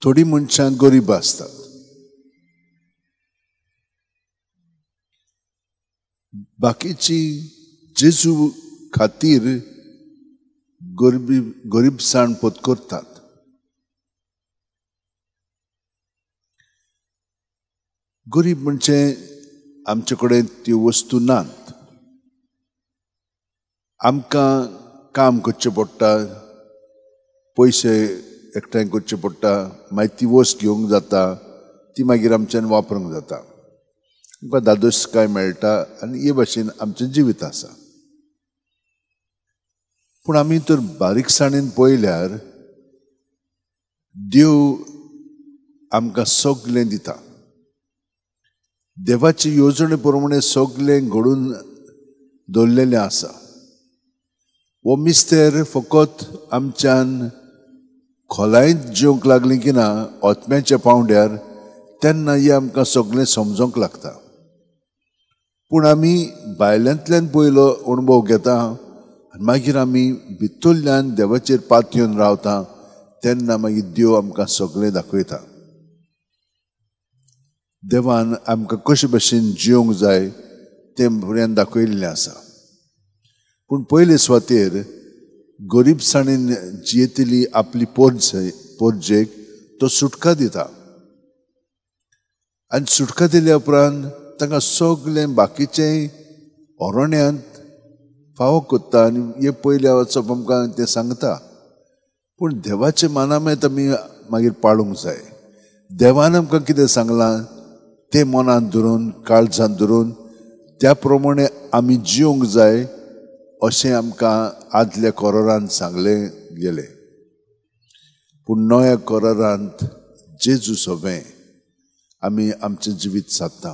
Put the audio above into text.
थोडीं मनशां गरीब आसतात, बाकीची जेजू खातीर गरीबसाण पत्करतात। गरीब म्हणजे आमचे कडेन त्यो वस्तू नात, आमकां काम करचें पडटा, पयशे एकठांय करचे पडटा, मागीर ती वस्त घेवंक जाता, ती मागीर आमच्यान वापरूंक जाता, आमकां धादोसकाय मेळटा आनी हे भाशेन आमचें जिवीत आसा। पूण आमी तर बारीकसाणेन पळयल्यार देव आमकां सगळें दिता। देवाची येवजणे प्रमाणे सगळें घडून दवरलेलें आसा। हो मिस्तेर फकत आमच्यान खोलायेंत जिवंक लागली की ना आत्म्याच्या पावंड्यार, तेन्ना हें आमकां सगळें समजूंक लागता। पूण आमी भायल्यांतल्यान पयलो अणभव घेता आनी मागीर आमी भितरल्यान देवाचेर पातयेवन रावता, तेन्ना मागीर देव आमकां सगळें दाखयता। देवान आमकां कशे भशेन जिवंक जाय तें भुरग्यान दाखयल्लें आसा। पूण पयले सुवातेर गरीबसाणेन जियेतली आपली पोरजेक तो सुटका दिता आनी सुटका दिल्या उपरांत तांकां सगळें बाकीचें अरण्यांत फावो करता आनी हे पयले वचप आमकां तें सांगता। पूण देवाचें मानामेत आमी मागीर पाळूंक जाय। देवान आमकां कितें सांगलां तें मनांत धरून, काळजांत धरून त्या प्रमाणे आमी जिवंक जाय अशें आमकां आदल्या करारान सांगलें गेलें। पूण नव्या करारांत जेजू सोबें आमी आमचें जिवीत सादता।